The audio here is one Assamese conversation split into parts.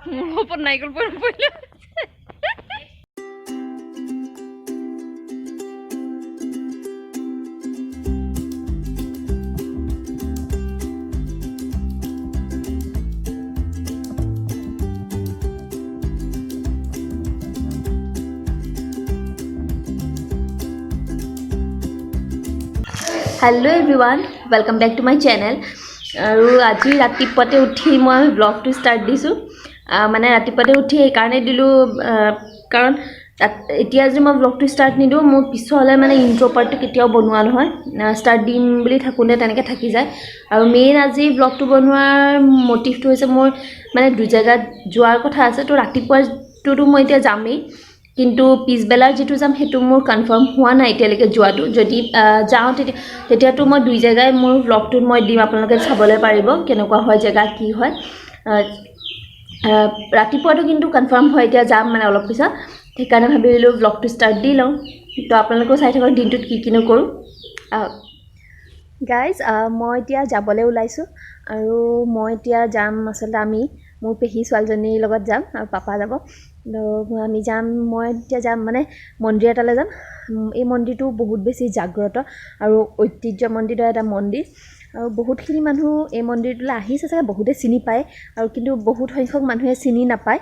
মোৰ ওপৰত নাৰিকল পৰিলে। Hello everyone, welcome back to my channel. আৰু আজি ৰাতিপুৱাতে উঠি মই ব্লগটো ষ্টাৰ্ট দিছোঁ। মানে ৰাতিপুৱাতে উঠি সেইকাৰণে দিলোঁ, কাৰণ এতিয়া যদি মই ব্লগটো ষ্টাৰ্ট নিদিওঁ, মোৰ পিছলৈ মানে ইণ্ট্ৰ' পাৰ্টটো কেতিয়াও বনোৱা নহয়। ষ্টাৰ্ট দিম বুলি থাকোঁতে তেনেকৈ থাকি যায়। আৰু মেইন আজি ব্লগটো বনোৱাৰ মটিভটো হৈছে মোৰ মানে দুজেগাত যোৱাৰ কথা আছে। তো ৰাতিপুৱাটোতো মই এতিয়া যামেই, কিন্তু পিছবেলাৰ যিটো যাম সেইটো মোৰ কনফাৰ্ম হোৱা নাই এতিয়ালৈকে যোৱাটো। যদি যাওঁ তেতিয়াতো মই দুই জেগাই মোৰ ব্লগটোত মই দিম, আপোনালোকে চাবলৈ পাৰিব কেনেকুৱা হয় জেগা, কি হয়। ৰাতিপুৱাটো কিন্তু কনফাৰ্ম হয়, এতিয়া যাম মানে অলপ পিছত। সেইকাৰণে ভাবিলোঁ ব্লগটো ষ্টাৰ্ট দি লওঁ। তো আপোনালোকেও চাই থাকক দিনটোত কি কিনো কৰোঁ। গাইজ, মই এতিয়া যাবলৈ ওলাইছোঁ আৰু মই এতিয়া যাম, আচলতে আমি মোৰ পেহী ছোৱালীজনীৰ লগত যাম আৰু পাপা যাব। তো আমি যাম, মই এতিয়া যাম মানে মন্দিৰ এটালৈ যাম। এই মন্দিৰটো বহুত বেছি জাগ্ৰত আৰু ঐতিহ্যমণ্ডিত এটা মন্দিৰ আৰু বহুতখিনি মানুহ এই মন্দিৰটোলৈ আহিছে চাগে, বহুতে চিনি পায় আৰু কিন্তু বহুত সংখ্যক মানুহে চিনি নাপায়,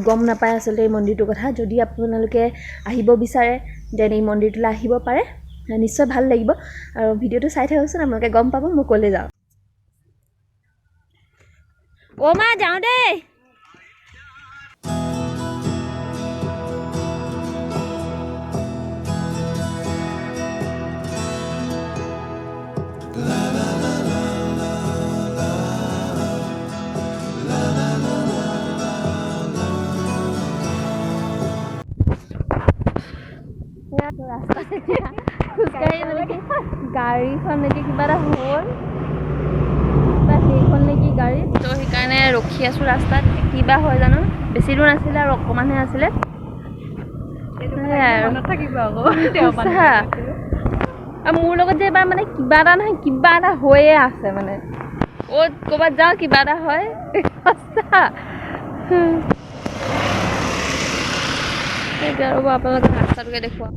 গম নাপায় আচলতে এই মন্দিৰটোৰ কথা। যদি আপোনালোকে আহিব বিচাৰে then এই মন্দিৰটোলৈ আহিব পাৰে, নিশ্চয় ভাল লাগিব। আৰু ভিডিঅ'টো চাই থাককচোন, আপোনালোকে গম পাব মই ক'লৈ যাওঁ। অ' মা, যাওঁ দেই। ৰাস্তাত এতিয়া খোজকাঢ়ি মানে কি গাড়ীখন নেকি কিবা এটা হ'ল বা শেষ হ'ল নেকি গাড়ী, তো সেইকাৰণে ৰখি আছোঁ ৰাস্তাত। কিবা হয় জানো, বেছি দূৰ নাছিলে আৰু অকণমানহে আছিলে। সেয়াই আৰু। সঁচা। আৰু মোৰ লগত যে এবাৰ মানে কিবা এটা নহয় কিবা এটা হৈয়ে আছে, মানে অ'ত ক'ৰবাত যাওঁ কিবা এটা হয়। সঁচা। এতিয়া ৰ'ব, আপোনালোকে ৰাস্তাটোকে দেখুৱাওঁ।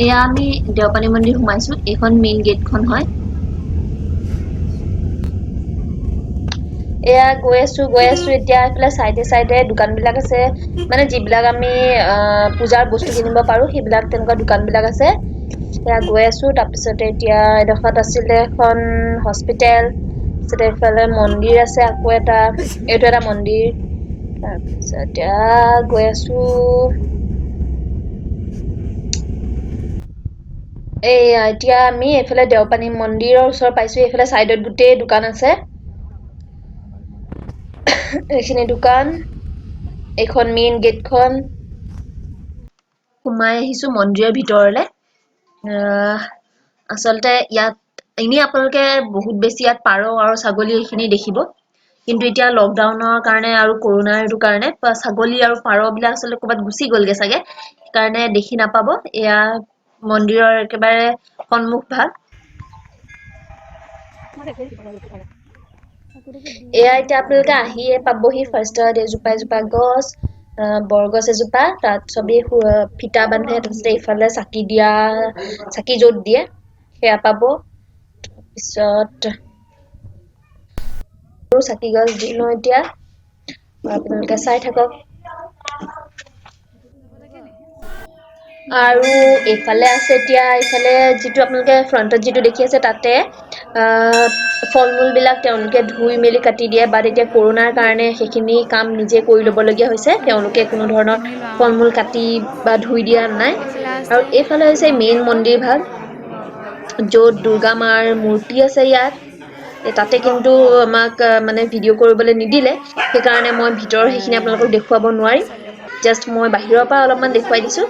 এয়া আমি দেওপানী মন্দিৰ সোমাইছো, এইখন মেইন গেটখন হয়। এয়া গৈ আছো, গৈ আছো। এতিয়া এইফালে চাইডে চাইডে দোকানবিলাক আছে, মানে যিবিলাক আমি পূজাৰ বস্তু কিনিব পাৰো সেইবিলাক তেনেকুৱা দোকানবিলাক আছে। এয়া গৈ আছো। তাৰপিছতে এতিয়া এডোখৰত আছিলে এখন হস্পিটেল, তাৰপিছতে এইফালে মন্দিৰ আছে, আকৌ এটা এইটো এটা মন্দিৰ। তাৰপিছত এতিয়া গৈ আছো। এইয়া এতিয়া আমি এইফালে দেওপানী মন্দিৰৰ ওচৰ পাইছো। এইফালে চাইডত গোটেই দোকান আছে, এইখিনি দোকান, এইখন মেইন গেটখন। সোমাই আহিছো মন্দিৰৰ ভিতৰলে। আচলতে ইয়াত এনেই আপোনালোকে বহুত বেছি ইয়াত পাৰ আৰু ছাগলী এইখিনি দেখিব, কিন্তু এতিয়া লকডাউনৰ কাৰণে আৰু কৰোণাৰ এইটো কাৰণে ছাগলী আৰু পাৰবিলাক আচলতে ক'ৰবাত গুচি গ'লগে চাগে, সেইকাৰণে দেখি নাপাব। এয়া মন্দিৰৰ একেবাৰে সন্মুখ ভাগ। এয়া এতিয়া আপোনালোকে আহিয়ে পাবহি ফাৰ্ষ্টত এজোপা এজোপা গছ, বৰগছ এজোপা, তাত চবেই ফিটা বান্ধে। তাৰপিছতে ইফালে চাকি দিয়া, চাকি য'ত দিয়ে সেয়া পাব। তাৰপিছত চাকি গছ দি লওঁ এতিয়া, আপোনালোকে চাই থাকক। আৰু এইফালে আছে এতিয়া এইফালে যিটো আপোনালোকে ফ্ৰণ্টত যিটো দেখি আছে তাতে ফল মূলবিলাক তেওঁলোকে ধুই মেলি কাটি দিয়ে, বাট এতিয়া কৰোণাৰ কাৰণে সেইখিনি কাম নিজে কৰি ল'বলগীয়া হৈছে। তেওঁলোকে কোনো ধৰণৰ ফল মূল কাটি বা ধুই দিয়া নাই। আৰু এইফালে হৈছে মেইন মন্দিৰ ভাগ, য'ত দুৰ্গা মাৰ মূৰ্তি আছে। ইয়াত তাতে কিন্তু আমাক মানে ভিডিঅ' কৰিবলৈ নিদিলে, সেইকাৰণে মই ভিতৰৰ সেইখিনি আপোনালোকক দেখুৱাব নোৱাৰিম। জাষ্ট মই বাহিৰৰ পৰা অলপমান দেখুৱাই দিছোঁ।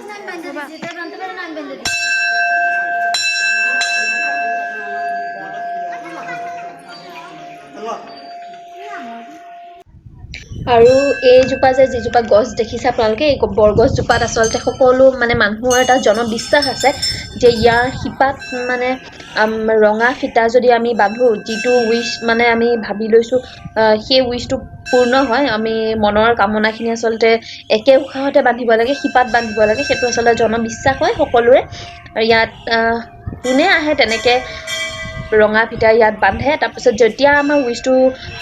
আৰু এইজোপা যে যিজোপা গছ দেখিছে আপোনালোকে, এই বৰগছজোপাত আচলতে সকলো মানে মানুহৰ এটা জনবিশ্বাস আছে যে ইয়াৰ শিপাত মানে ৰঙা ফিটা যদি আমি বান্ধো, যিটো উইচ মানে আমি ভাবি লৈছোঁ সেই উইচটো পূৰ্ণ হয়। আমি মনৰ কামনাখিনি আচলতে একে উশাহতে বান্ধিব লাগে, শিপাত বান্ধিব লাগে, সেইটো আচলতে জনবিশ্বাস হয় সকলোৰে। আৰু ইয়াত যোনে আহে তেনেকৈ ৰঙা ফিটা ইয়াত বান্ধে। তাৰপিছত যেতিয়া আমাৰ উইচটো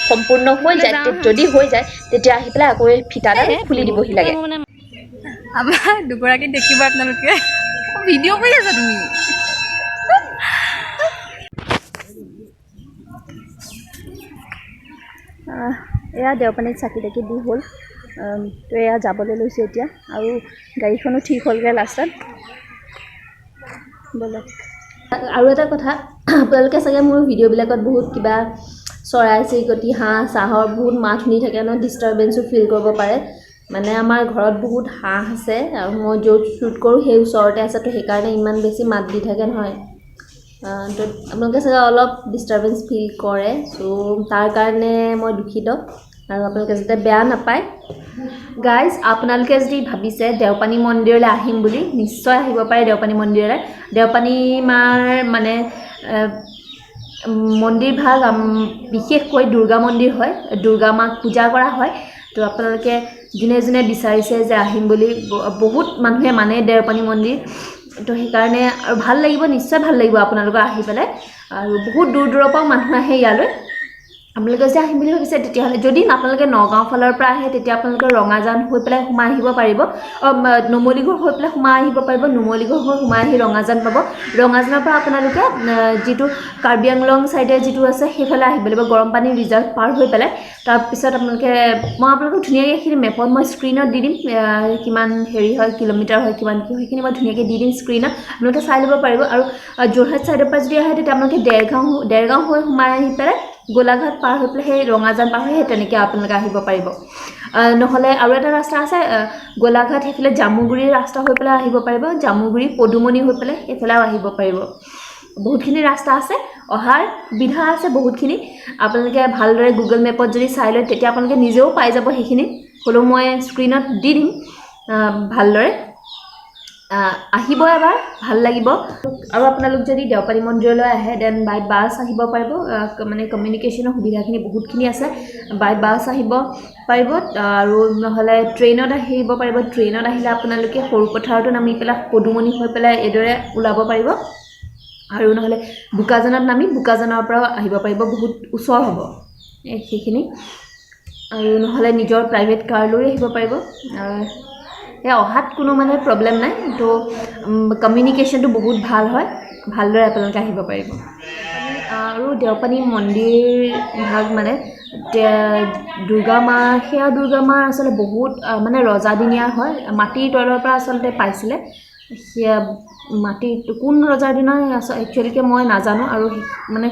সম্পূৰ্ণ হৈ যায়, যদি হৈ যায় তেতিয়া আহি পেলাই আকৌ এই ফিটাডাল খুলি দিবহি লাগে। আমাৰ দুগৰাকী দেখিব আপোনালোকে। ভিডিঅ' কৰি আছা তুমি? এয়া দেওপানীত চাকি তাকি দি হ'ল। তো এয়া যাবলৈ লৈছোঁ এতিয়া, আৰু গাড়ীখনো ঠিক হ'লগৈ লাষ্টত। ব'লক। আৰু এটা কথা, আপোনালোকে চাগে মোৰ ভিডিঅ'বিলাকত বহুত কিবা চৰাই চিৰিকটি, হাঁহ চাহৰ বহুত মাত শুনি থাকে ন, ডিষ্টাৰবেঞ্চো ফিল কৰিব পাৰে। মানে আমাৰ ঘৰত বহুত হাঁহ আছে আৰু মই য'ত শ্বুট কৰোঁ সেই ওচৰতে আছে, তো সেইকাৰণে ইমান বেছি মাত দি থাকে নহয়। তো আপোনালোকে চাগে অলপ ডিষ্টাৰবেঞ্চ ফিল কৰে, চ' তাৰ কাৰণে মই দুখিত আৰু আপোনালোকে যাতে বেয়া নাপায়। গাইজ, আপোনালোকে যদি ভাবিছে দেওপানী মন্দিৰলৈ আহিম বুলি, নিশ্চয় আহিব পাৰে দেওপানী মন্দিৰলৈ। দেওপানী মাৰ মানে মন্দিৰভাগ বিশেষকৈ দুৰ্গা মন্দিৰ হয়, দুৰ্গা মাক পূজা কৰা হয়। তো আপোনালোকে যোনে যোনে বিচাৰিছে যে আহিম বুলি, বহুত মানুহে মানে দেওপানী মন্দিৰ, তো সেইকাৰণে আৰু ভাল লাগিব, নিশ্চয় ভাল লাগিব আপোনালোকৰ আহি পেলাই। আৰু বহুত দূৰ দূৰৰ পৰাও মানুহ আহে ইয়ালৈ। আপোনালোকে যে আহিম বুলি ভাবিছে তেতিয়াহ'লে যদি আপোনালোকে নগাঁও ফালৰ পৰা আহে তেতিয়া আপোনালোকে ৰঙাজান হৈ পেলাই সোমাই আহিব পাৰিব, নুমলীগড় হৈ পেলাই সোমাই আহিব পাৰিব, নুমলীগড় হৈ সোমাই আহি ৰঙাজান পাব। ৰঙাজানৰ পৰা আপোনালোকে যিটো কাৰ্বি আংলং ছাইডে যিটো আছে সেইফালে আহিব লাগিব, গৰমপানী ৰিজাৰ্ভ পাৰ হৈ পেলাই। তাৰপিছত আপোনালোকে, মই আপোনালোকক ধুনীয়াকৈ সেইখিনি মেপত মই স্ক্ৰীণত দি দিম, কিমান হেৰি হয়, কিলোমিটাৰ হয়, কিমান কি হয়, সেইখিনি মই ধুনীয়াকৈ দি দিম স্ক্ৰীণত, আপোনালোকে চাই ল'ব পাৰিব। আৰু যোৰহাট ছাইডৰ পৰা যদি আহে তেতিয়া আপোনালোকে দেৰগাঁও হৈ সোমাই আহি পেলাই গোলাঘাট পাৰ হৈ পেলাই সেই ৰঙাজান পাৰ হৈ সেই তেনেকৈ আপোনালোকে আহিব পাৰিব। নহ'লে আৰু এটা ৰাস্তা আছে, গোলাঘাট সেইফালে জামুগুৰি ৰাস্তা হৈ পেলাই আহিব পাৰিব, জামুগুৰি পদুমণি হৈ পেলাই সেইফালেও আহিব পাৰিব। বহুতখিনি ৰাস্তা আছে, অহাৰ সুবিধা আছে বহুতখিনি। আপোনালোকে ভালদৰে গুগল মেপত যদি চাই লয় তেতিয়া আপোনালোকে নিজেও পাই যাব সেইখিনি, হ'লেও মই স্ক্ৰীণত দি দিম ভালদৰে। আহিব এবাৰ, ভাল লাগিব। আৰু আপোনালোক যদি দেওপানী মন্দিৰলৈ আহে then বাই বাছ আহিব পাৰিব, মানে কমিউনিকেশ্যনৰ সুবিধাখিনি বহুতখিনি আছে, বাই বাছ আহিব পাৰিব। আৰু নহ'লে ট্ৰেইনত আহিব পাৰিব। ট্ৰেইনত আহিলে আপোনালোকে সৰুপথাৰতো নামি পেলাই পদুমণি হৈ পেলাই এইদৰে ওলাব পাৰিব। আৰু নহ'লে বোকাজানত নামি বোকাজানৰ পৰাও আহিব পাৰিব, বহুত ওচৰ হ'ব সেইখিনি। আৰু নহ'লে নিজৰ প্ৰাইভেট কাৰ লৈ আহিব পাৰিব। এয়া অহাত কোনো মানে প্ৰব্লেম নাই, তো কমিউনিকেশ্যনটো বহুত ভাল হয়, ভালদৰে আপোনালোকে আহিব পাৰিব। আৰু দেওপানী মন্দিৰ ভাগ মানে দুৰ্গা মা, সেয়া দুৰ্গা মাৰ আচলতে বহুত মানে ৰজাদিনীয়া হয়, মাটিৰ তলৰ পৰা আচলতে পাইছিলে। সেয়া মাটিৰ কোন ৰজাৰ দিনৰ একচুৱেলিকে মই নাজানো, আৰু মানে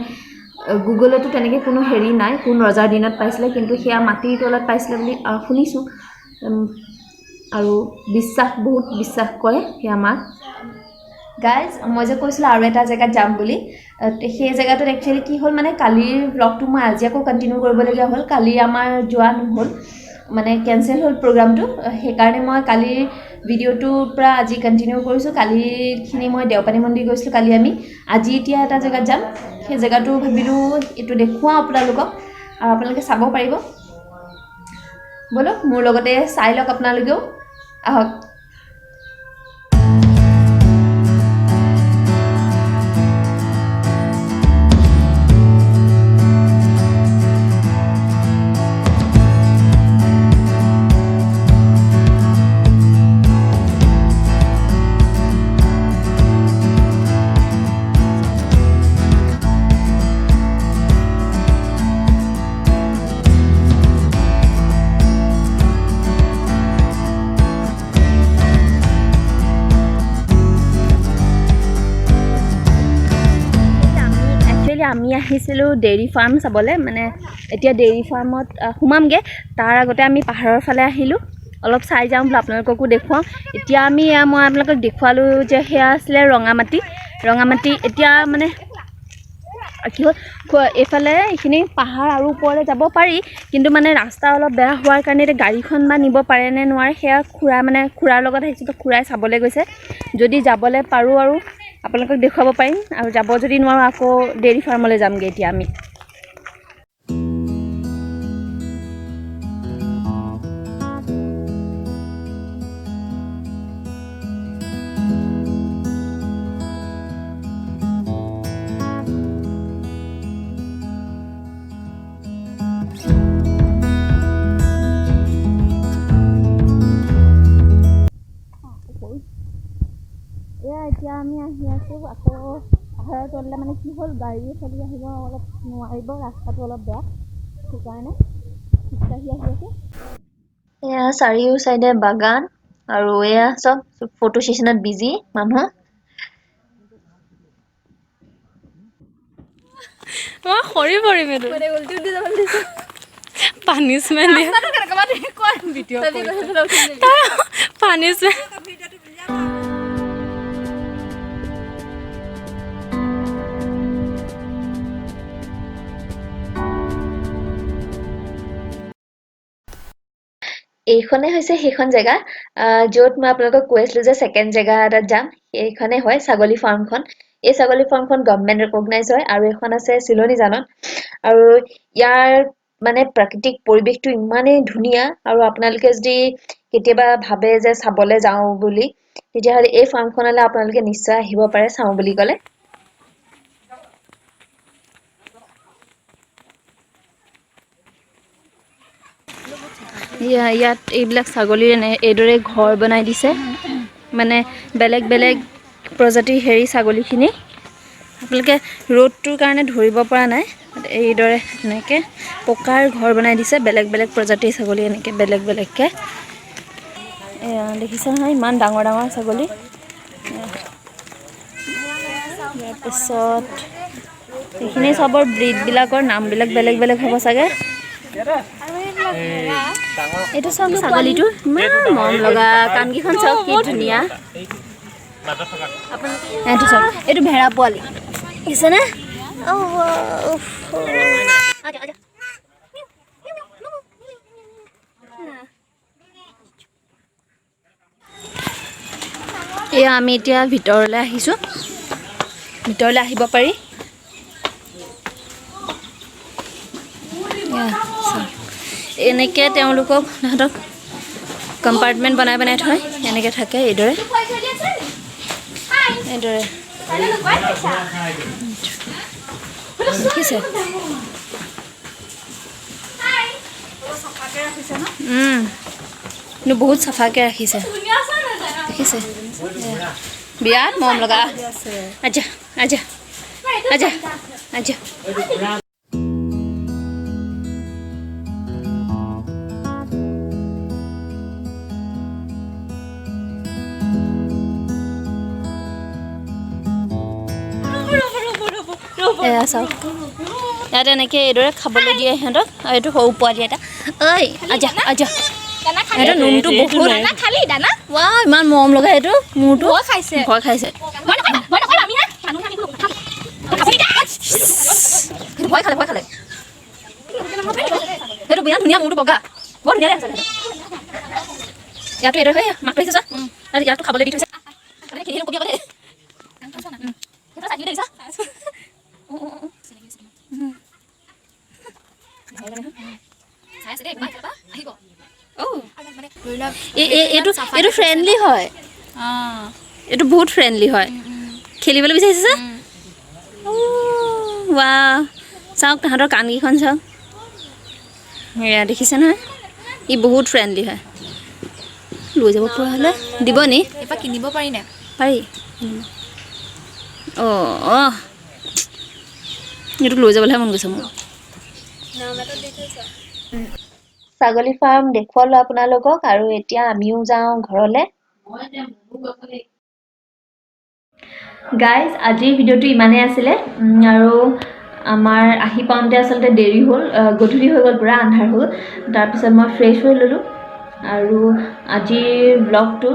গুগলতো তেনেকৈ কোনো হেৰি নাই কোন ৰজাৰ দিনত পাইছিলে, কিন্তু সেয়া মাটিৰ তলত পাইছিলে বুলি শুনিছোঁ। আৰু বিশ্বাস, বহুত বিশ্বাস কৰে সেয়া মাক। গাইজ, মই যে কৈছিলোঁ আৰু এটা জেগাত যাম বুলি, সেই জেগাটোত একচুৱেলি কি হ'ল মানে কালিৰ ব্লগটো মই আজি আকৌ কণ্টিনিউ কৰিবলগীয়া হ'ল। কালি আমাৰ যোৱা নহ'ল, মানে কেঞ্চেল হ'ল প্ৰগ্ৰামটো, সেইকাৰণে মই কালিৰ ভিডিঅ'টোৰ পৰা আজি কণ্টিনিউ কৰিছোঁ। কালিৰখিনি মই দেওপানী মন্দিৰ গৈছিলোঁ কালি আমি, আজি এতিয়া এটা জেগাত যাম, সেই জেগাটো ভাবিলোঁ এইটো দেখুৱাওঁ আপোনালোকক আৰু আপোনালোকে চাব পাৰিব। ব'লক মোৰ লগতে চাই লওক আপোনালোকেও, আহক। আমি আহিছিলোঁ ডেইৰী ফাৰ্ম চাবলৈ, মানে এতিয়া ডেইৰী ফাৰ্মত সোমামগৈ, তাৰ আগতে আমি পাহাৰৰ ফালে আহিলোঁ, অলপ চাই যাওঁ বোলো আপোনালোককো দেখুৱাওঁ। এতিয়া আমি মই আপোনালোকক দেখুৱালোঁ যে সেয়া আছিলে ৰঙামাটি, ৰঙামাটি এতিয়া মানে কি হ'ল, এইফালে এইখিনি পাহাৰ আৰু ওপৰলৈ যাব পাৰি, কিন্তু মানে ৰাস্তা অলপ বেয়া হোৱাৰ কাৰণে এতিয়া গাড়ীখন বা নিব পাৰে নে নোৱাৰে সেয়া খুৰা, মানে খুৰাৰ লগত আহিছোঁ, তো খুৰাই চাবলৈ গৈছে, যদি যাবলৈ পাৰোঁ আৰু আপোনালোকক দেখুৱাব পাৰিম। আৰু যাব যদি নোৱাৰোঁ আকৌ ডেইৰী ফাৰ্মলৈ যামগৈ এতিয়া আমি। এয়া এতিয়া আমি আহি আছোঁ আকৌ পাহাৰৰ তললৈ। মানে কি হ'ল, গাড়ী চাড়ী আহিব অলপ নোৱাৰিব, ৰাস্তাটো অলপ বেয়া, সেইকাৰণে খোজকাঢ়ি আহি আছোঁ। এয়া চাৰিও চাইডে বাগান আৰু এয়া চব ফটো ছেশ্যনত বিজি মানুহ। মই সৰি পৰিম, এইটো পানিছমেণ্ট দিয়া, পানিছমেণ্ট। এইখনে হৈছে সেইখন জেগা, য'ত মই আপোনালোকক কৈ আছিলো যে ছেকেণ্ড জেগা এটাত যাম। সেইখনে হয় ছাগলী ফাৰ্মখন। এই ছাগলী ফাৰ্মখন গভমেণ্ট ৰেকগনাইজ হয় আৰু এইখন আছে চিলনীজানত। আৰু ইয়াৰ মানে প্ৰাকৃতিক পৰিৱেশটো ইমানেই ধুনীয়া, আৰু আপোনালোকে যদি কেতিয়াবা ভাবে যে চাবলৈ যাওঁ বুলি, তেতিয়াহ'লে এই ফাৰ্মখনলৈ আপোনালোকে নিশ্চয় আহিব পাৰে চাওঁ বুলি ক'লে। ইয়াত এইবিলাক ছাগলীৰ এইদৰে ঘৰ বনাই দিছে, মানে বেলেগ বেলেগ প্ৰজাতিৰ হেৰি ছাগলীখিনি। আপোনালোকে ৰ'দটোৰ কাৰণে ধৰিব পৰা নাই, এইদৰে এনেকৈ পকাৰ ঘৰ বনাই দিছে, বেলেগ বেলেগ প্ৰজাতিৰ ছাগলী এনেকৈ বেলেগ বেলেগকৈ। এয়া দেখিছে নহয়, ইমান ডাঙৰ ডাঙৰ ছাগলী। তাৰপিছত এইখিনি চবৰ ব্ৰীডবিলাকৰ নামবিলাক বেলেগ বেলেগ হ'ব চাগে। এইটো চাওক ছাগলীটো ইমান মৰম লগা, কাণকেইখন চাওক কি ধুনীয়া। এইটো চাওক, এইটো ভেড়া পোৱালি দেখিছেনে? এয়া আমি এতিয়া ভিতৰলৈ আহিছোঁ, ভিতৰলৈ আহিব পাৰি। এনেকৈ তেওঁলোকক তাহাঁতক কম্পাৰ্টমেণ্ট বনাই বনাই থয়, এনেকৈ থাকে এইদৰে এইদৰে দেখিছে। কিন্তু বহুত চাফাকৈ ৰাখিছে, দেখিছে, বিৰাট মৰম লগা। আচ্ছা আচ্ছা আচ্ছা আচ্ছা। এয়া চাওক, ইয়াত এনেকৈ এইদৰে খাবলৈ দিয়ে সিহঁতক। আৰু এইটো সৰু পোৱালি এটা, ঐ আজা আজা, এইটো নোমটো বহুত, ৱাও ইমান মৰম লগা এইটো মূৰটো, ভয় খাইছে, ভয় খালে, ভয় খালে। সেইটো বিৰাট ধুনীয়া মূৰটো বগা, বৰ ধুনীয়া দেখিছে। ইয়াতো এইদৰে হয়, মাক আহিছে চোৱা, আৰু ইয়াতো খাবলৈ দি থৈছে। এইটো ফ্ৰেণ্ডলি হয়, এইটো বহুত ফ্ৰেণ্ডলি হয়। খেলিবলৈ বিচাৰিছে। ৱাহ, চাওক তাহাঁতৰ কাণকেইখন চাওক, এয়া দেখিছে নহয়, ই বহুত ফ্ৰেণ্ডলি হয়। লৈ যাব পৰা হ'লে দিব নি? কিনিব পাৰি নে? পাৰি। অঁ অঁ, এইটো লৈ যাবলৈহে মন গৈছে মোৰ। ছাগলী ফাৰ্ম দেখুৱালো আপোনালোকক, আৰু এতিয়া আমিও যাওঁ ঘৰলৈ। গাইজ, আজিৰ ভিডিঅ'টো ইমানেই আছিলে। আৰু আমাৰ আহি পাওঁতে আচলতে দেৰি হ'ল, গধূলি হৈ গ'ল, পূৰা আন্ধাৰ হ'ল। তাৰপিছত মই ফ্ৰেছ হৈ ল'লোঁ। আৰু আজিৰ ব্লগটো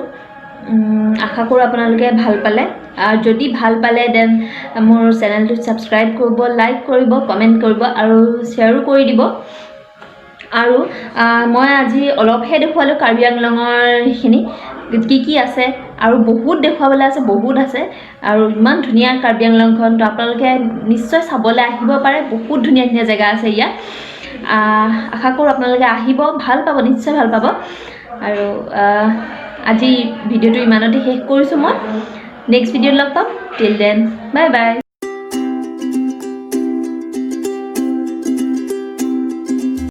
আশা কৰোঁ আপোনালোকে ভাল পালে। আৰু যদি ভাল পালে then মোৰ চেনেলটো ছাবস্ক্ৰাইব কৰিব, লাইক কৰিব, কমেণ্ট কৰিব আৰু শ্বেয়াৰো কৰি দিব। আৰু মই আজি অলপহে দেখুৱালোঁ কাৰ্বি আংলঙৰ সেইখিনি কি কি আছে, আৰু বহুত দেখুৱাবলৈ আছে, বহুত আছে। আৰু ইমান ধুনীয়া কাৰ্বি আংলংখন, তো আপোনালোকে নিশ্চয় চাবলৈ আহিব পাৰে। বহুত ধুনীয়া ধুনীয়া জেগা আছে ইয়াত। আশা কৰোঁ আপোনালোকে আহিব, ভাল পাব, নিশ্চয় ভাল পাব। আৰু আজি ভিডিঅ'টো ইমানতে শেষ কৰিছোঁ মই। নেক্সট ভিডিঅ'ত লগ পাম। Till then, bye bye.